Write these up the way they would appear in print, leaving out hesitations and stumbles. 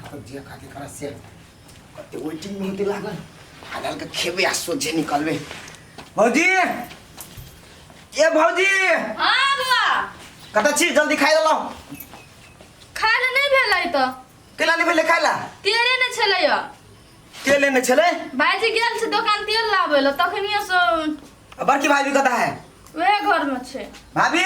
जे खातिर करा से कते वेटिंग में होते लागल हाल के खेबे आ सोझे निकलबे। भौजी, ए भौजी। हाँ बुआ। कतऽ छी? जल्दी खाइ देलहुँ। खाय लए नहि भेलै तऽ। केला नहि भेलै खाइ ला? तेले नहि छलै यऽ। तेले नहि छलै? भाईजी गेल छै दोकान तेल लाबै लए तखनिये से। आ बड़की भाभी कतऽ है? वएह घरमे छै। भाभी,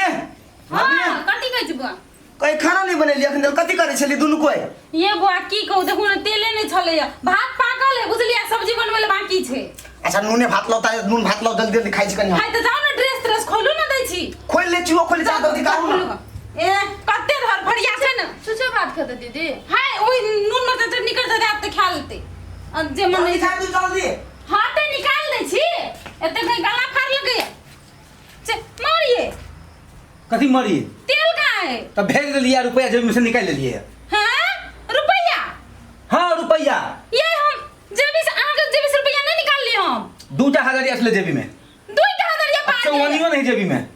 भाभी। हाँ, कथी कहै छी बुआ? कहीं खाना नहीं बनेली अखन? कथी करै छली दुनू कोई? ये बुआ, की कहू, देखू ने, तेले नहि छलै, भात पाकल है बुझलियै, सब्जी बनबै लए बाकी छै। अच्छा, नूने भात लाओ, ताजे नून भात लाओ, जल्दी जल्दी खाइ छी कनी हम। हाय, तऽ जाउ ने, ड्रेस त्रेस खोलू ने, दै छी। खोलि लै छी, ओ खोलि, जा जल्दी करू ने। ए, कते धर फरिया छै ने। छुछे भात खेतै दीदी? हाय, ओहि नून मरचा चटनी कर दे तऽ खा लेतै आ जे मन जल्दी नहि। खाइ तू जल्दी। हाँ, तऽ निकाल दै छी, एते कहीं गला फाड़ लगैया से मारिए। कथी मरी? तेल कहाँ है? तऽ भेज देलियै, रुपैआ जेबी से निकालि लेलियै। हाँ, रुपैआ? हाँ, रुपैआ। ये हम जेबी से, अहाँके जेबी से रुपैआ नहीं निकालली हम। दूटा हजार छलै जेबी में। दुईटा हजरिया पा गेलै। चौवनियो नहीं जेबी में,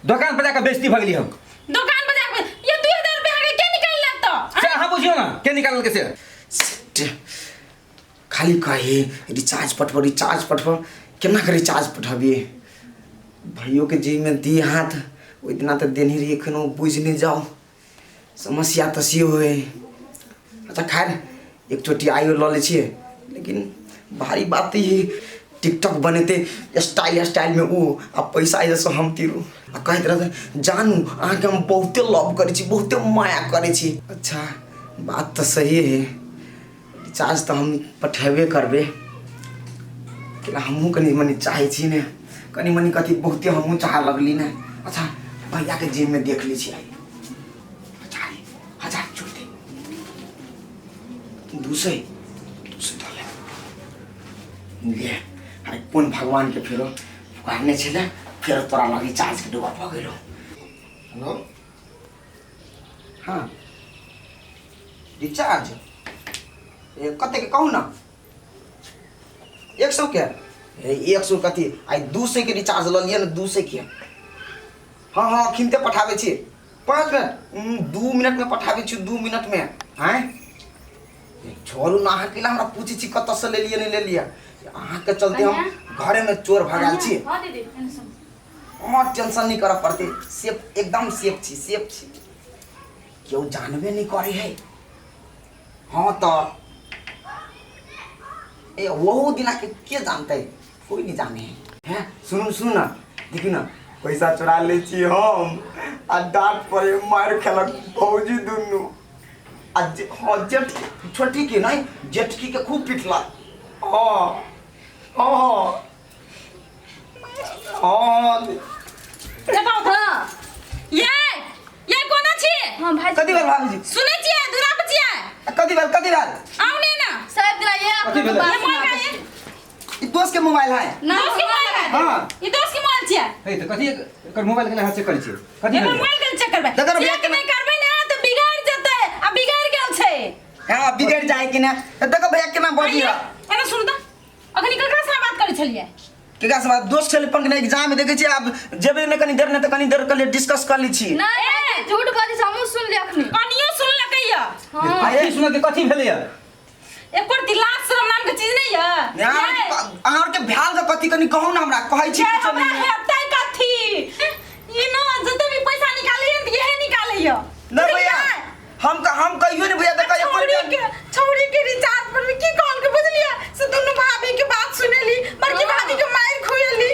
दोकान पर जाकर बेइज्जती भऽ गेली हम। दोकान पर जाके ये 2000 रुपया अहाँके के निकालि लेत तऽ? से अहाँ बुझियौ ने के निकालल के से। सेट, खाली कही रिचार्ज पठबो, रिचार्ज पठबो। केना के रिचार्ज पठबियै? भैयोके जेबीमे दी हाथ, ओहि दिना तऽ देने रहियै, एखनो बुझि नहि जाउ। समस्या तऽ से होइ। अच्छा खैर, एक चोटी आइयो लऽ लै छियै, लेकिन भारी बात तऽ ई टिकटॉक बनेतै स्टाइल स्टाइलमे ओ आ पैसा एहिसँ हम तीरू आ कहैत रहतै, जानू, अहाँके हम बहुते लव करै छी, बहुते माया करै छी। अच्छा, बात तऽ सही है, रिचार्ज तऽ हम पठेबे करबै। केना हमहूँ कनि मनि चाहै छी ने, कनि मनि कथी, बहुते हमहूँ चाहऽ लगली ने। अच्छा, भैयाके जेबमे देख लै छी आइ। हजार, हजार छोड़ दे, 200, 200 धऽ ले। ले, आइ कोन भगवानके फेरो पुकारने छलै, फेरो तोरा लग रिचार्जके डोबा भऽ गेलौ। हेलो, हाँ, रिचार्ज ए कतेक कहू ने? 100 के? ए 100 कथी, आइ 200 के रिचार्ज लऽ लिअ ने, 200 के। हाँ हाँ, अखिनते पठाबै छी, 5 मिनट, 2 मिनटमे पठाबै छी, 2 मिनटमे। आँय, छोड़ू ने, अहाँ केला हमरा पूछै छी कतऽसँ लेलियै नहि लेलियै? अहाँके चलते हम घरेमे चोर भगायल छी। हाँ दीदी, एने सुन। अहाँ टेंशन नहि करऽ पड़तै, सेफ, एकदम सेफ छी, सेफ छी, केओ जानबे नहि करै है। हाँ तऽ ए ओहू दिना के के जानतै? कोई नहीं जाने है। हैं, सुनू, सुनू ना, देखियौ ना, पैसा चोरा लै छी हम आ डांट पड़े, मारि खेलक भौजी दुनू आ जे। हाँ, जेठ छोटी के नहीं, जेठकी के खूब पिटलक। हाँ हाँ हाँ। बताउ तऽ। हाँ। ये ये कोना छी? हाँ भाई। कथी भेल भाभीजी? सुनै छियै? दूरा पर छियै। कथी भेल, कथी भेल? आउ ने ना। साहब दिला ये कथी अपना भेलै? बात ये मोबाइल सुना। का ये? ई दोस्त के मोबाइल है। ना। दोस्त के मोबाइल है? हाँ। ई दोस्त के मोबाइल छियै? हे, तऽ कथी एकर मोबाइल के हाथ चेक करै छियै? कथी एकर भेलै? मोबाइल के चेक करबै। देखो ना, चेक भैया। नहि करबै ने तऽ बिगड़ जेतै आ बिगड़ गेल छै। हाँ, बिगड़ जाए कि ना? देखो भैया, केना बजी है। एना सुन तऽ, अखनी ककरा से बात करै छलियै? केकरा से बात? दोस्त छलै पंक ने, एग्जाम में देखै छी, आब जेबै ने कनी देर ने तऽ कनी देर के लिए डिस्कस कर लै छी। नहीं भाई, झूठ बाजै छै, हमहूँ सुनलियै अखनी। कनियो सुनलकै यऽ। हाँ। कथी सुनऽ के कथी भेलै यऽ? एको लाज शरम नाम के चीज नहीं यऽ। अहाँ आरके भ्याल के कथी, कनी कहू ने हमरा, कहै छी ये किछो हमरा नहि। हेतै कथी? ई न जते भी पैसा निकालैए ने, यहे निकालैए। नहीं भैया, हम कहियो नहीं भैया, देखा एको छौड़ी रुपया के, छौड़ी के रिचार्ज पर भी की कहल के बुझलिए से दुनू भाभी के बात सुनेली, बड़की भाभी के मार खुएली।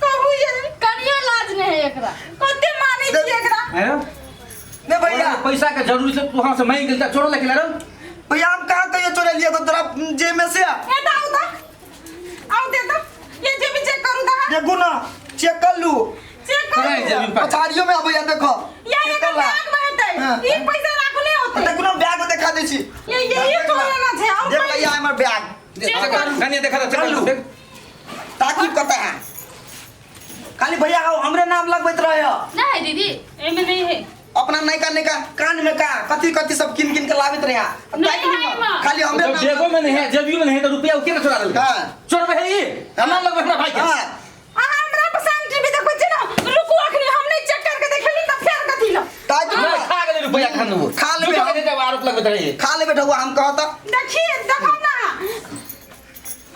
कहू ये। कनियो लाज नहीं है एकरा। कते मानै छी एकरा। आँय? नहीं भैया। पैसा के जरूरी से तू वहां से मांगि गेल तऽ चोरो लेके रहो। भैया, हम कहाँ कहियो चोरेलिए तो तोरा जेब में से? ए दाऊ दा, आउ दे दा, ये जेबी चेक करू दा। देखू ना, चेक कर लू। चेक करू। कराइ जेबी पाइ। पछाड़ियो में अबैया, देखो। ये चेक एकर कर ला। बैग में हेतै। हाँ। ई पैसा राखले होतै। देखू ना, बैग में देखा दै छी। ये ये चोरेना छै और देख ला, ये हमर बैग। कनिया, देखा तऽ, चेक कर लू। करू, देख। ताकि कतऽ है खाली भैया हो, हमरे नाम लगबैत रहे हो। नहीं दीदी। एमे नहीं है। अपना नयका नयका कान में का कथी कथी सब किन किन के लाबैत रहे। नहीं है माँ। खाली हमरे जब नाम। बेगो में नहीं है, जेबियो में नहीं है, तो रुपया के चोरा देलकै? हाँ। चोरबै है ई हमरा लगबै, हमरा भाई के। हाँ। अहाँ हमरा पसंद टीवी देखबै छी ना, रुकू, अखनी हम नहीं चेक करके देखेली तऽ फेर कथी ल ताकि नहि, खा गेलै रुपया। रुपया खा लेबो। खा लेबे। झूठ के आरोप लगबैत रहिए। खा लेबे ढौआ हम कहता। देखिए देखो ना,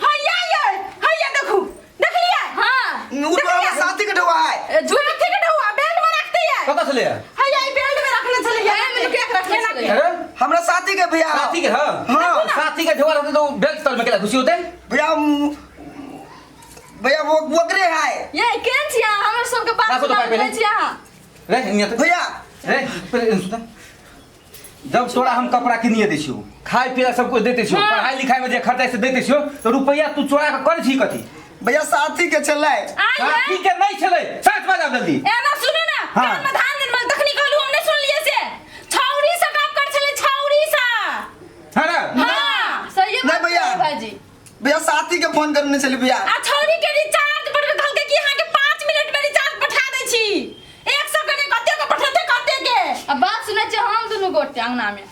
हैया ये हैया देखू, देखलिए? हां। उ तो हमरा साथी के ढौआ है। झूठ ठीक है ढौआ बेल्ट में रखते है। कतऽ छलै? हैया ई बेल्ट में रखने छलिए। ए, में लुकिया के रखने छलिए। अरे हमरा साथी के भैया। साथी के? हां। हाँ। साथी के ढोआ रहते तो बेल्ट तर में केला घुसी होते? भैया भैया वो ओकरे है। ये केन छिया हमर सबके बात राखो तो पाइ पहिले। सुनाबै छिया? रे निया तो भैया रे पहिले एहन सुन, जब तोरा हम कपड़ा किनिए दै छियौ, खाय पिए सब कुछ दैते छियौ, पढ़ाई लिखाई में जे खर्चा से दैते छियौ, तो रुपया तू चोरा के करै छी कथी? भैया साथी के छलै। आइए। साथी के नहीं छलै, साथ में जाओ जल्दी। एना सुनू ना। हाँ। कान में धान दिन में तखनी कहलू हम नहीं सुनलिए से छौरी से गप कर छले छौरी से। हाँ ना? हां। सही नहीं भैया। भाईजी भैया साथी के फोन करने छली भैया। आ छौरी के रिचार्ज पर कहलकै कि अहाँ के 5 मिनट में रिचार्ज पठा दै छी। 100 के नहीं कते के पठेते कते के। अब बात सुनै छियै हम दुनू गोटे अंगना में।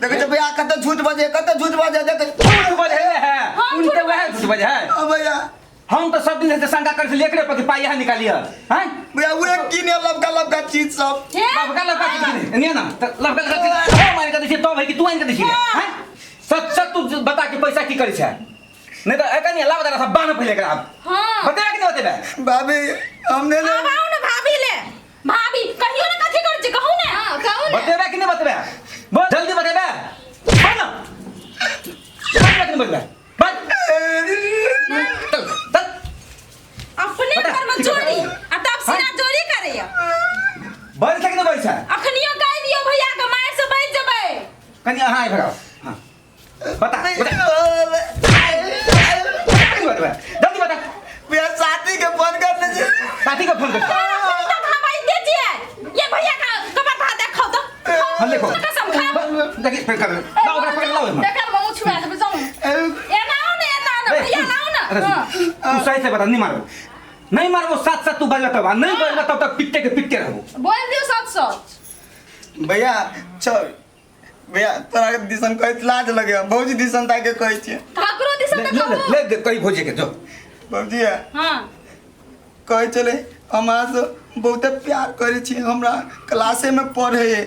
देखै छै भैया कते झूठ बजे, कते झूठ बजे देख। झूठ बजे है। हम उनके झूठ वह झूठ बजे है। हाँ भैया। हम तो सब दिन से शंका कर से लेकर पर पाई यहाँ निकालिए हैं। भैया उहे किने लबका लबका चीज सब। हे? लबका लबका चीज किने नहीं ना त लबका लबका चीज हम आनि के दै छियै तो भाई कि तू आनि के दै छियै हैं? सच सच तू बता के पैसा की करै छै, नहीं तो एकनी लाव दरा सब बान्ह पहिले एकरा। हां। बतेबे कि नहीं बतेबे? भाभी हमने आब आउ ना भाभी ले, भाभी कहियो ना कथी करै छी कहू ना। हां कहू ना। बतेबे कि नहीं बतेबे? बोल जल्दी बतेबे। बोल ना। बतेबे कि नहीं बतेबे? बोल। चल चल। अपने बता, घर में की करबै? चोरी आ तब सीना चोरी करैया। बज छै कि नहीं बज छै? अखनियो कहि दियौ भैया के मार से बच जेबै। कनी अहाँ आइ भगाओ। हाँ बता बता जल्दी बता, जल्दी बता। भैया साथी के फोन करने छली। साथी के फोन कर। तक हम आई दे छियै ये भैया का कबर भात देखो तो। हम देखो। कसम खा। देखी फिर कर लाओ ओकरा पकड़ लाओ एम्हर। देखा ममू छुआ देबै जाऊ। एना आउ ने, एना आउ ने भैया लाउ ना। अरे तू सही से बता, नहीं मारबो नहीं मारबो, साथ साथ तू बजबा तब, नहीं बजबा तब तक पिटते के पिटते रहबो। बोल दियो सच सच। भैया चल भैया तोरा के दिसन कहैत लाज लगे, भौजी दिसन ताके कहै छियै। ठाकुरो दिसन ले त ले कहू। ले ले कही भौजी के जो। भौजी हां। कहै छलै हमरा से बहुते प्यार करै छी, हमरा क्लासे में पढ़े है,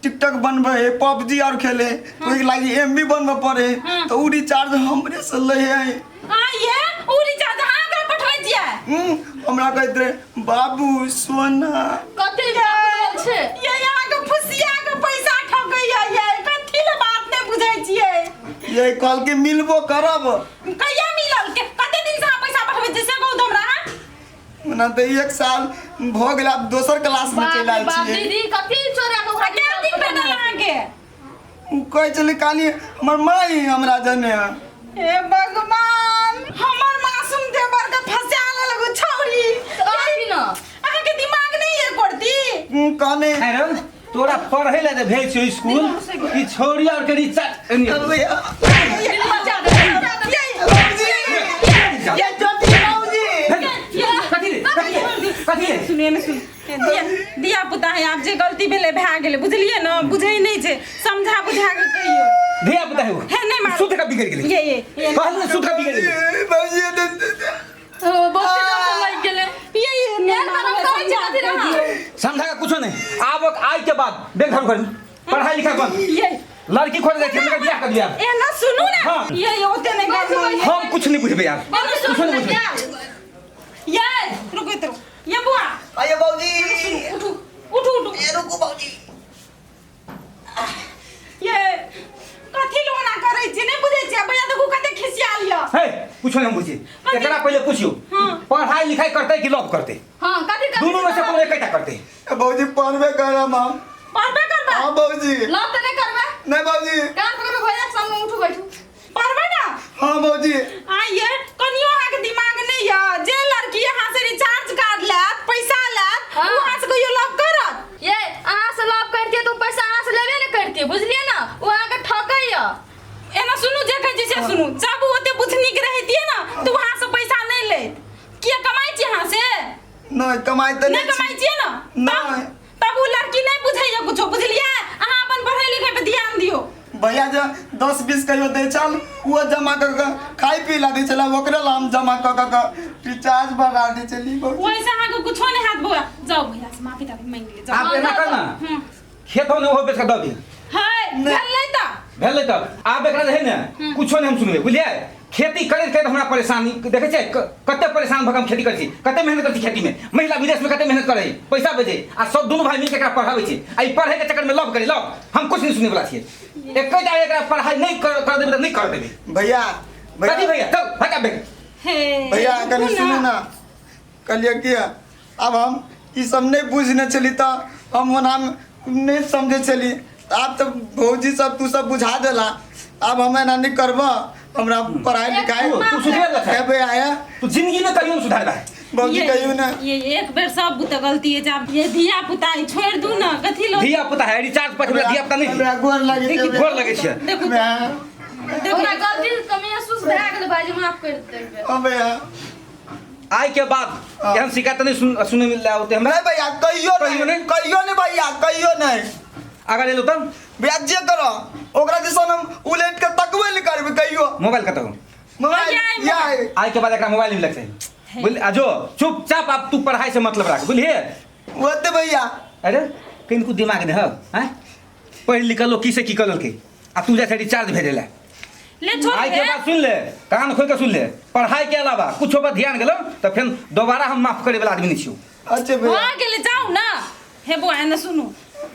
टिकटॉक बनबै है, पबजी और खेले, ओहि लागि एम बी बनबै पड़े, तो उ रिचार्ज हमरे से लै है। हां ये उ रिचार्ज अहाँ ओकरा पठबै छियै? हमरा कहैत रहे बाबू सोना। कते बात छै ये अहाँ के फुसिया के पैसा ठकैया ये कथी ले बात नहीं बुझै छियै। ये कहल के मिलबो करब। कहिया मिलल के कते दिन से अहाँ पैसा पठबै छियै से कहू तऽ हमरा? हाँ? ओना तऽ 1 साल भऽ गेल, आब दोसर क्लास में चलि आयल बाप छियै। दीदी कथी चोरा के आ के दिन भेटल अहाँके? उ कहै छलै काली हमर माई हमरा जने है। हे भगवान, हमर मासूम देवर के फंसा लेलक उ छौरी। अथी न अहाँके दिमाग नहीं है करती? उ कहने अरे तोरा पढ़े ले जे भेज छियौ स्कूल कि छोरी और के रिचार्ज भैया बचा दे। ये चोटी भौजी। कथी रे कथी रे कथी रे? सुनिए ने सुन दिया दिया पुता है, आब जे गलती भेलै भए गेलै बुझलियै ने, बुझै नहि छै, समझा बुझा के कहियौ। धिया पुता है हे नहीं मारू। सुत का बिगड़ गेलै। ये ये ये कहल ने सुत का बिगड़ गेलै। भौजी ओ बहुते जोर लागि गेलै। ये ये नहीं यार, मारू, हम कहै समझा छी के अथी दियौ। समझा के कुछो नहीं, आब आइ के बाद बेग धरू कर पढ़ाई लिखाई बंद, ये लड़की खोज जाइ छै, हुनकर बियाह कर दिया। ए ना सुनू ना। हाँ। ये ओते नहीं गर्म। हम कुछ नहीं बुझबै यार, कुछ नहीं बुझबै। ये रुको तो ये बुआ। आइए भौजी। उठू उठू उठू। ये रुकू भौजी। ये कथी लोना करै छी नहीं बुझै छी भैया, देखू कते खिसियाल य। हे कुछो नहीं बुझी, एकरा पहिले पूछियो पढ़ाई लिखाई करतै कि लव करतै? हां कथी कथी दोनों में से कोनो एकटा करतै। भौजी पढ़बे करब हम। पढ़बे करबै? हाँ भौजी। लव त नहीं करबै? नहीं भौजी। कान पकड़ के भैया के सामने उठू बैठू। पढ़बै ना? हाँ भौजी। आइए कनियो अहाँ के दिमाग नहीं य, जे लड़की अहाँ से रिचार्ज कार्ड लेत पैसा लेत हाँ। उ अहाँ से कहियो लव करत? ये अहाँ से लव करतियै तऽ ओ पैसा अहाँ से लेबे नहि करतियै बुझलियै ने, ओ अहाँके ठकैया। एना सुनू जे कहै छी से सुनू, जब ओते बुझनिक रहितियै ना तऽ अहाँ से पैसा नहीं लेत। किया कमाइ छी अहाँ से? नहीं कमाई तऽ नहीं कमाइ छियै ना? नहीं। तब उ लड़की नहीं बुझैया कुछो बुझलियै? अहाँ अपन पढ़ै लिखै पे ध्यान दियौ। भैया जे 10-20 कहियो दै छल ओ जमा कऽ के खाइ पी ला दै छल, ओकरे ला हम जमा कऽ कऽ के रिचार्ज बढ़ा दै छली। ओहिसँ अहाँके कुछो नहीं हैत बौआ, जाओ भैया से माफी ताफी मांगि ले जाओ। आप एना कर ना, खेत हो ने ओहो बेच के दबी। हाय भेलै त भेलै तऽ आब एकरा जे है ने कुछो नहि हम सुनबै, बुझलियै? खेती करैत करैत हमरा परेशानी देखै छियै, कते परेशान भऽ कऽ हम खेती करै छी, कते मेहनत करै छी खेतीमे। महिला विदेशमे कते मेहनत करै, पैसा भेजै, आ सब दुनू भाई मिलके एकरा पढ़ाबै छी, आ ई पढ़ैके चक्करमे लव करै लव। हम कुछ नहि सुनैवला छियै, एकेटा एकरा पढ़ाइ नहि कर कर देबै तऽ नहि कर देबै। भैया कथी भैया? चल भगा बेग। हे भैया कनि सुनू ना, कहलियै कि आब हम ई सब नहि बुझने छली तऽ हम ओना नहि समझै छली, आब तऽ भौजी सब तू सब बुझा देला, आब हम एना नहि करबह, हमरा पढ़ाई लिखाई तू सुधरल छै। हेबे आया। तू जिंदगी में कहियो नहीं सुधारबा। भौजी कहियो ना। ये एक बेर सब बुते गलती है, जब ये धिया पुता ई छोड़ दू ना, कथी लो धिया पुता है रिचार्ज पर धिया पुता नहीं। हमरा गोर लागे देखी छै। गोर लगे छै। देखू हमरा देखू हमरा गलती कमी महसूस भए गेल भाईजी, माफ कर देबै। ओ भैया आइ के बाद एहन शिकायत नहीं सुने मिल होते हमरा। नहीं भैया कहियो कहियो नहीं, नहीं? कहियो नहीं भैया, कहियो नहीं। अगर एलो तब भैया जे करो ओकरा दिसन हम उलट के तकबे नहीं करबे कहियो। मोबाइल कतौ? मोबाइल भैया, या आइ के बाद एकरा मोबाइल नहीं लगतै, बुझ आ जो चुपचाप अब तू पढ़ाई से मतलब राख, बुझलिए? ओते भैया। अरे किनको दिमाग नहीं हो हैं, पढ़ लिख लो की से की कर ललकै, आ तू जाइ छै रिचार्ज भेजै ला। ले छोड़ आइ के दे। बाद सुन ले, कान खोल के सुन ले, पढ़ाई के अलावा कुछो पर ध्यान गेलो तो फिर दोबारा हम माफ करे वाला आदमी नहीं छियो। अच्छा भैया भऽ गेलै, जाउ ना। हे बौआ एने सुनू,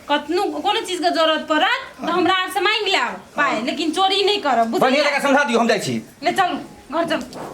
कतनो कोनो चीज के जरूरत पड़त तऽ हमरा आर से मांगि लेब पाइ, लेकिन चोरी नहि करब, बढ़िया बुझलियै? जगह समझा दियो, हम जाइ छी। ले चलू घर चलू।